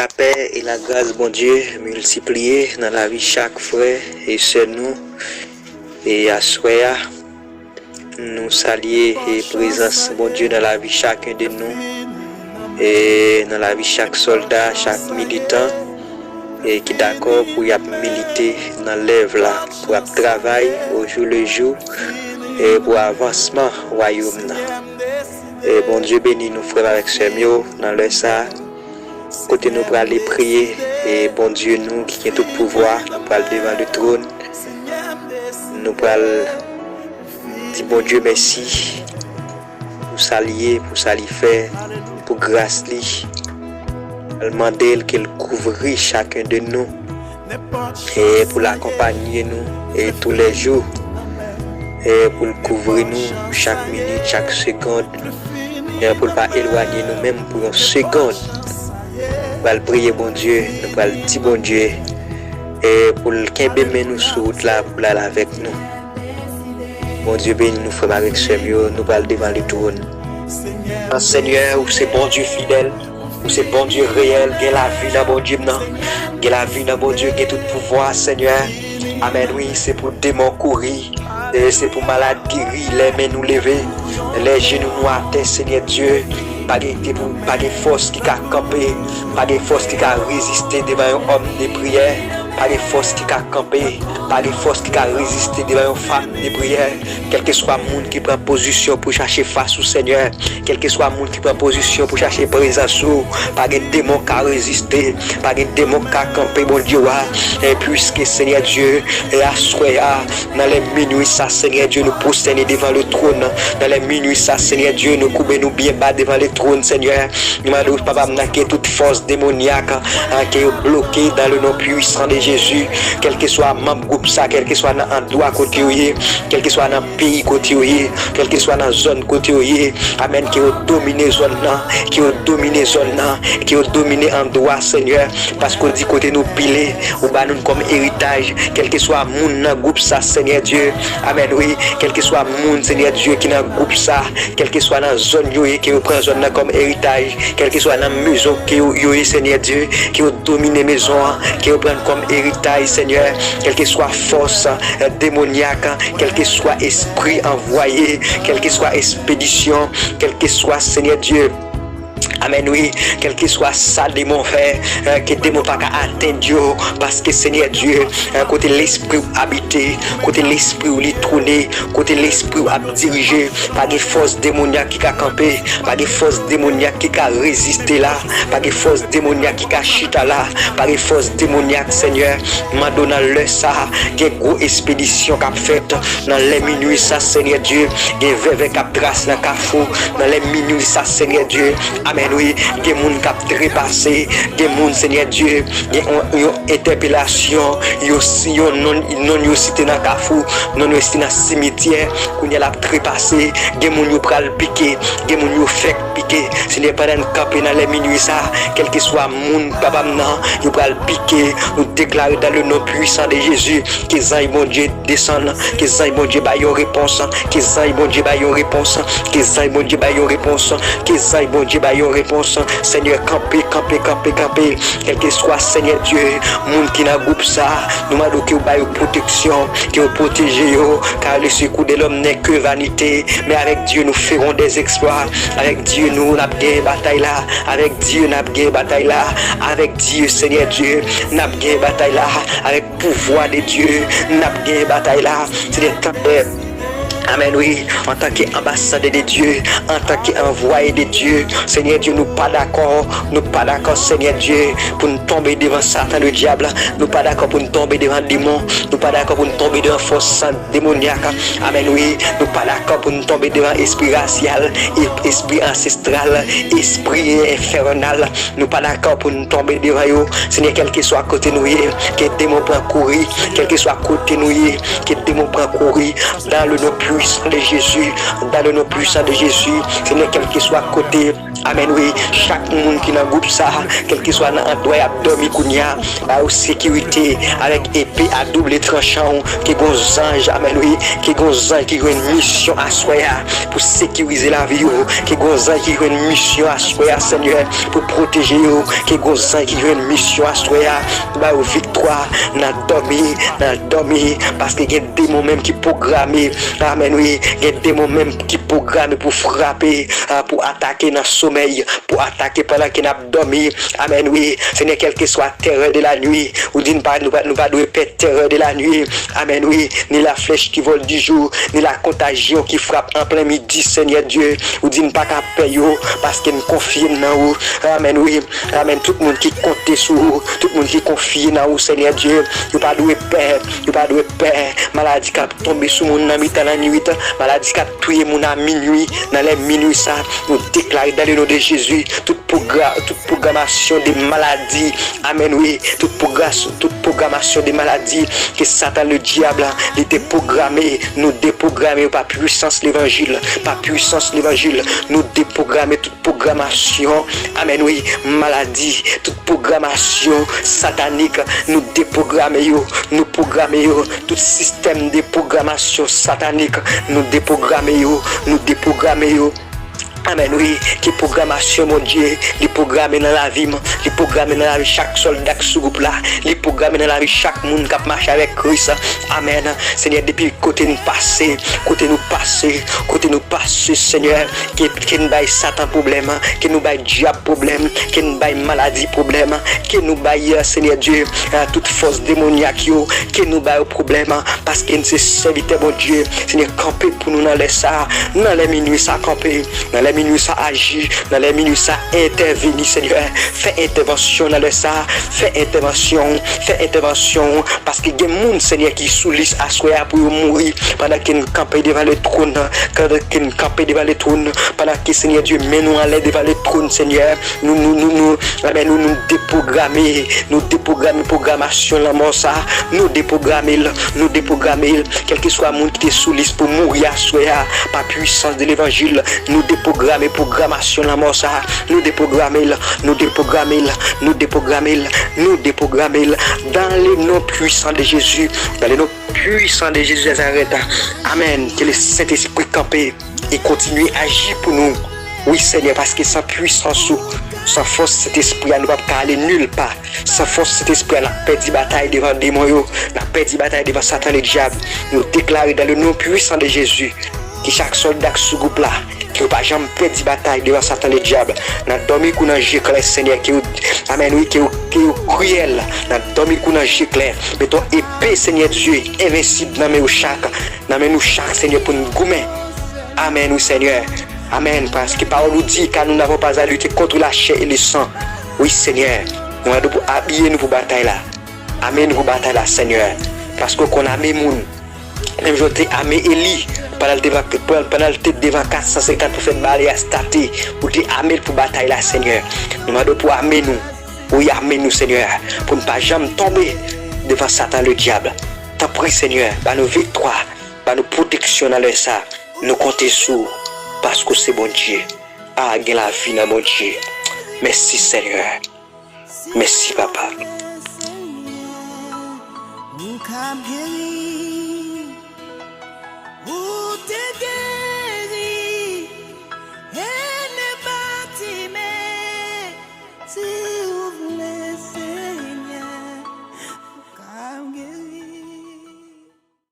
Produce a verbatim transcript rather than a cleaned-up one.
Lapè e lagras Bondye miltipliye nan lavi chak frè e sè nou. E aswè a, nou salye e prezans Bondye nan lavi chaken de nou, e nan lavi chak sòlda, chak militan, e ki dakò pou y ap milite nan lèv la, pou ap travay ojou lejou, e pou avansman wayòm nan. E Bondye beni nou, frè m avèk sè m yo, nan lè sa a, kote nou prale priye, e Bondye nou ki gen tout pouvwa, nou pral devan le tròn, nou pral di Bondye mèsi pou sa li ye, pou sa li fè, pou gras li. Al mande l ke l kouvri chaken de nou, e pou l akonpaye nou, e toulèjou, e pou l kouvri nou chak minit, chak segond, e pou l pa elwanye nou menm pou yon segond. Nou pral priye Bondye, nou pral di Bondye, e pou l kenbe men nou sou wout la, pou l al avèk nou. Bondye beni nou, frè m avèk sè m yo, nou pral devan le tròn. Senyè, ou se Bondye fidèl, ou se Bondye reyèl, gen lavi nan Bondye m nan, gen lavi nan Bondye, gen tout pouvwa, Senyè. Amèn, wi, se pou demon kouri, e se pou malad geri, lè men nou leve, lè jenou nou atè, Senyè Dye, pa gen, pa gen fòs ki ka kanpe, pa gen fòs ki ka reziste devan yon òm de priyè, pa gen fòs ki ka kanpe, pa gen fòs ki ka reziste devan yon fanm de priyè. Kèlkeswa moun ki pran pozisyon pou chache fas ou, Senyè, kèlkeswa moun ki pran pozisyon pou chache prezans ou, pa gen demon ka reziste, pa gen demon ka kanpe, Bondye w a. E piske, Senyè Dye, e aswè a, nan lè minui sa, Senyè Dye, nou pwostène devan le tròn. Nan lè minui sa, Senyè Dye, nou koube nou byen ba devan le tròn, Senyè. Nou mande w, Papa m nan, ke tout fòs demonyak, an, ke yo bloke dans le nom puissant de Jésus. Kèlkeswa manm gwoup sa, kèlkeswa nan andwa kote yo ye, kèlkeswa nan peyi kote yo ye, kèlkeswa nan zòn kote yo ye. Amèn, ke yo domine zòn nan, ke yo domine zòn nan, ke yo domine andwa, Senyè. Paske w di kote nou pile, ou ba nou l kòm eritaj, kèlkeswa moun nan gwoup sa, Senyè Dye. Amèn, wi. Kèlkeswa moun, Senyè Dye, ki nan gwoup sa, kèlkeswa nan zòn yo ye, ke yo pran zòn nan kòm eritaj, kèlkeswa nan mezon ke yo, yo ye, Senyè Dye, ke yo domine mezon an, ke yo pran l kòm eritaj, Senyè, kèlkeswa fòs, eh, demonyak, kèlkeswa espri anvwaye, kèlkeswa espedisyon, kèlkeswa, Senyè Dye, Amèn, wi. Kèlkeswa sa demon fè, eh, ke demon pa ka atenn yo, paske Senyè Dye, eh, kote lespri w abite, kote lespri w li twone, kote lespri w ap dirije, pa gen fòs demonyak ki ka kanpe, pa gen fòs demonyak ki ka reziste la, pa gen fòs demonyak ki ka chita la, pa gen fòs demonyak, Senyè. Mande w nan lè sa, gen gwo espedisyon k ap fèt nan lè minui sa, Senyè Dye, gen vèvè k ap trase nan kafou, nan lè minui sa, Senyè Dye. Amèn, wi. Gen moun k ap trepase, gen moun, Senyè Dye, gen yon, yon entèpelasyon, yo si yon non, non yo site nan kafou, non yo site nan simityè, kounye a l ap trepase, gen moun yo pral pike, gen moun yo fèk pike. Senyè, pandan n kanpe nan lè minui sa, kèlkeswa moun, Papa m nan, yo pral pike, nou deklare dans le nom puissant de Jésus, ke zanj Bondye desann, ke zanj Bondye bay yon repons, ke zanj Bondye bay yon repons, ke zanj Bondye bay yon repons, ke zanj Bondye bay yon repons. Senyè, kanpe, kanpe, kanpe, kanpe. Kèlkeswa, Senyè Dye, moun ki nan gwoup sa, nou mande w ke w ba yo pwoteksyon, ke w pwoteje yo, car le secours de l'homme n'est que vanité, mais avec Dieu nous ferons des exploits. Avèk Dye nou, n ap genyen batay la. Avèk Dye, n ap genyen batay la. Avèk Dye, Senyè Dye, n ap genyen batay la. Avèk pouvwa de Dye, n ap genyen batay la. Se de tan de Amèn, wi. Antanke anbasadè de Dye, antanke anvwaye de Dye, Senyè Dye, nou pa dakò, nou pa dakò, Senyè Dye, pou n tonbe devan Satan le dyab, nou pa dakò pou n tonbe devan demon, nou pa dakò pou n tonbe devan fòs demonyak. Amèn, wi. Nou pa dakò pou n tonbe devan espri rasyal, e-, espri ansestral, espri enfènal. Nou pa dakò pou n tonbe devan yo. Senyè, kèlkeswa kote nou ye, ke demon pran kouri. Kèlkeswa kote nou ye, ke demon pran kouri. Dans le nom puissant de Jésus, dans le nom puissant de Jésus, Senyè, kèlkeswa kote, amèn, wi, chak moun ki nan gwoup sa, kèlkeswa nan andwa y ap dòmi kounye a, ba yo sekirite avèk epe a double tranchan, ke gon zanj, amèn, wi, ke gon zanj ki jwenn misyon aswè a pou sekirize lavi yo, ke gon zanj ki jwenn misyon aswè a, Senyè, pou pwoteje yo, ke gon zanj ki jwenn misyon aswè a, ba yo viktwa nan dòmi, nan dòmi, paske gen demon menm ki pwograme, amèn, wi, gen demon menm ki pwograme pou frape, ah, pou atake nan somèy, pou atake pandan ke n ap dòmi, amèn, wi, Senyè, kèlkeswa terreur de la nuit, ou di n pa, nou pa, nou pa dwe pè terreur de la nuit, amèn, wi, ni la flèche qui vole du jour, ni la contagion qui frappe en plein midi, Senyè Dye, ou di n pa ka pè yo, paske n konfye n nan ou, amèn, wi, amèn, tout moun ki konte sou ou, tout moun ki konfye nan ou, Senyè Dye, yo pa dwe pè, yo pa dwe pè maladi k ap tonbe sou moun nan mitan lannwit, maladi k ap touye moun a minwi, nan lè minwi sa, nou deklare dans le nom de Jésus, tout pwogra-, tout pwogramasyon de maladi, amèn, wi, tout pwogra-, tout pwogramasyon de maladi ke Satan le dyab li te pwograme, nou depwograme yo pa pwisans levanjil, pa pwisans levanjil, nou depwograme tout pwogramasyon, amèn, wi, maladi, tout pwogramasyon satanik, nou depwograme yo, nou pwograme yo, tout sistèm de pwogramasyon satanik, nou depwograme yo, nou depwograme yo. Amèn, wi, ke pwogramasyon Bondye, li pwograme nan lavi m, li pwograme nan lavi chak sòlda k sou gwoup la, li pwograme nan lavi chak moun k ap mache avèk Kris. Amèn. Senyè, depi kote n pase, kote nou pase, kote nou pase, Senyè, ke, ke n bay Satan pwoblèm, ke nou bay dyab pwoblèm, ke n bay maladi pwoblèm, ke nou bay, Senyè Dye, tout fòs demonyak yo, ke nou ba yo pwoblèm, paske n se sèvitè Bondye. Senyè, kanpe pou nou nan lè sa, nan lè minwi sa, kanpe, nan lè minwi sa, aji, nan lè minwi sa, entèveni, Senyè, fè entèvansyon nan lè sa, fè entèvansyon, fè entèvansyon, paske gen moun, Senyè, ki sou lis aswè a pou yo mouri, pandan ke n kanpe devan le tròn, pandan ke n kanpe devan le tròn, pandan ke, Senyè Dye, men nou anlè devan le tròn, Senyè, nou, nou, nou, nou, amèn, nou, nou depwograme, nou depwograme pwogramasyon lanmò sa, nou depwograme l, nou depwograme l, kèlkeswa moun ki te sou lis pou mouri aswè a, pa pwisans de levanjil, nou depwograme pwogramasyon lanmò sa, nou depwograme l, nou depwograme l, nou depwograme l, nou depwograme l, dans le nom puissant de Jésus, dans le nom puissant de Jésus de Nazareth. Amèn. Ke le Sentespri kanpe e kontinye aji pou nou. Wi, Senyè, paske san pwisans ou, san fòs Sentespri a, nou p ap ka ale nil pa. San fòs Sentespri a, n ap pèdi batay devan demon yo, n ap pèdi batay devan Satan le dyab. Nou deklare dans le nom puissant de Jésus, ke chak sòlda k sou gwoup la, ke yo pa janm pèdi batay devan Satan le dyab. Nan dòmi kou nan je klè, Senyè, ke yo, amèn, wi, ke yo, ke yo kriyèl. Nan dòmi kou nan je klè. Met yon epe, Senyè Dye, envensib nan men yo chak, nan men nou chak, Senyè, pou n goumen. Amèn, wi, Senyè. Amèn. Paske pawòl ou di, car nous n'avons pas à lutter contre la chair et le sang. Wi, Senyè. Nou mande w pou abiye nou pou batay la. Ame nou pou batay la, Senyè. Paske w konn ame moun. Menm jan w te ame Eli, pandan l te, pandan l te devan kat san senkant pwofèt Baal e Astarte, ou te ame l pou batay la, Senyè. Nou mande w pou ame nou. Wi, ame nou, Senyè, pou n pa janm tonbe devan Satan le dyab. Tanpri, Senyè, ba nou viktwa, ba nou pwoteksyon nan lè sa. Nou konte sou ou, paske w se Bondye. A, gen lavi nan Bondye. Mèsi, Senyè. Mèsi, Papa.